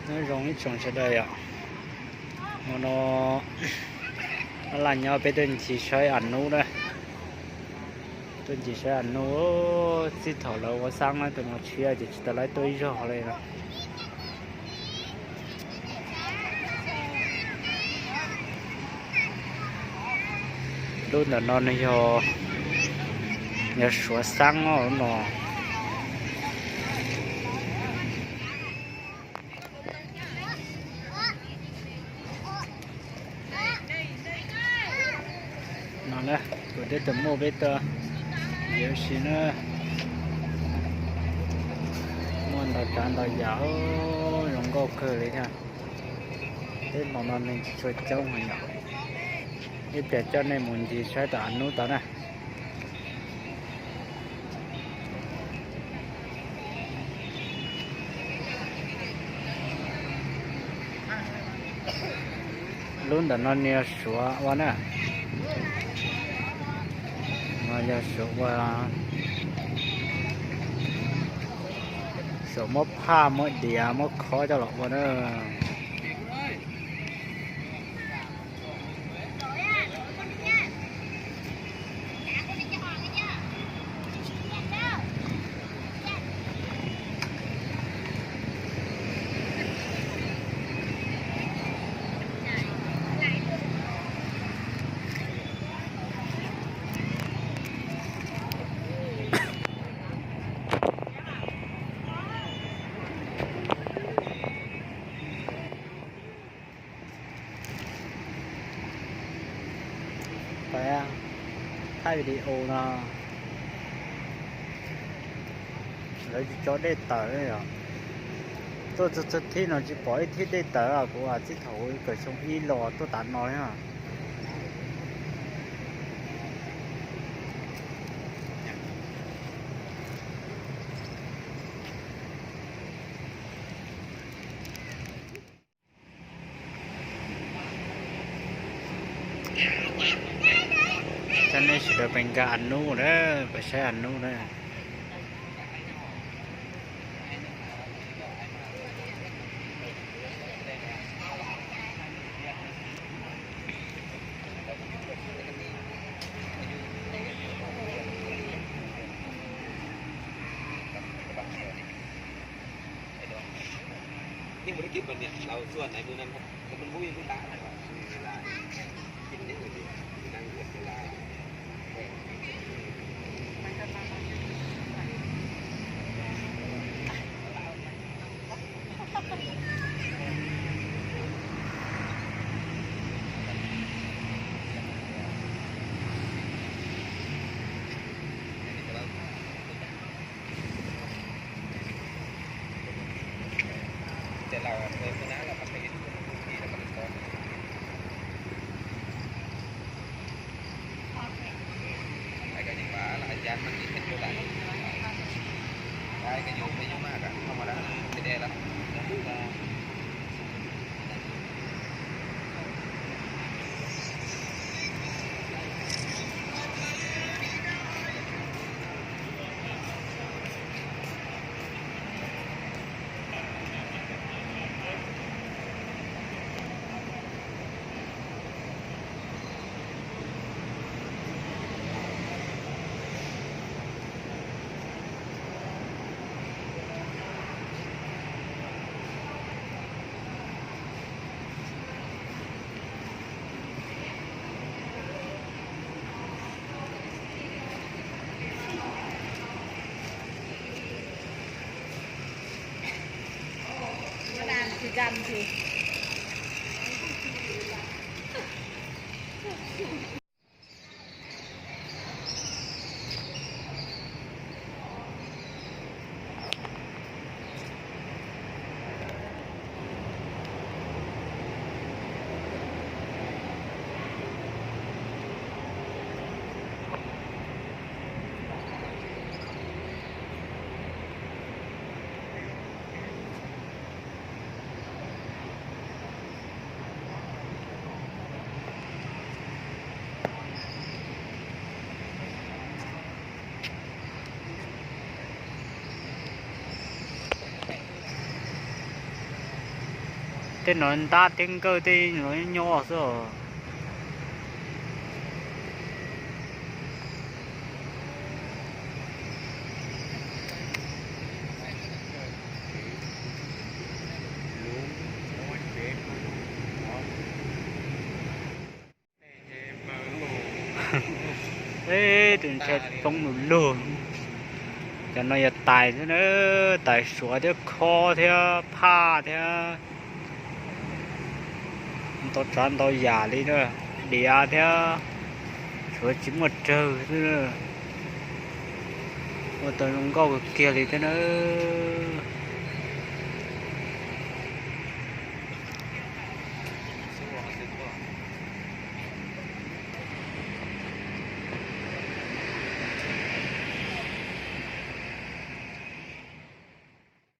Nyob zoo ib tsoom sawv daws yom, hmo no laj nyob peb tuaj ncig saib Am Nub na. Tuaj ncig saib Am Nub, txij thaum lawv ua xab na tus no tshiab ces tsis tau laib tuaj ib zaug li no. Lub ntawm no nws yog, yog Suav xab no. No na, kuv twb tau muaj peb tug yuav si na, muaj ntau tsav ntau yam, zoo nkauj kawg li thiab. Peb hmo no neeg tsis tshua coob heev yom, ib pliag coj nej mus ncig saib tom Am Nub tod na. Lub ntawm no nws yog Suav ua na, no yog Suav ua, Suav muab phaj muab diav muab khob coj los ua na. Pab thaij video no, lawv tsis tso dej tawm li os. Tuaj txog thib no tsis pom ib thib dej tawm, kuv txij thaum kawm xyoo ib los tuaj tav no li. Coj nej sawv daws pais nkag Am Nub na, pais saib Am Nub na. Tej no ntab thiab nkawj tej no nyob xwb os. Tus ntshai poob lug lug. Cov no yog tais xwb na, tais suav thiab khob thiab phaj thiab. Ntau tsav ntau yam li na, diav thiab, suav tsis muaj rawg xwb. Ua tau zoo nkauj kawg kiag li thiab na.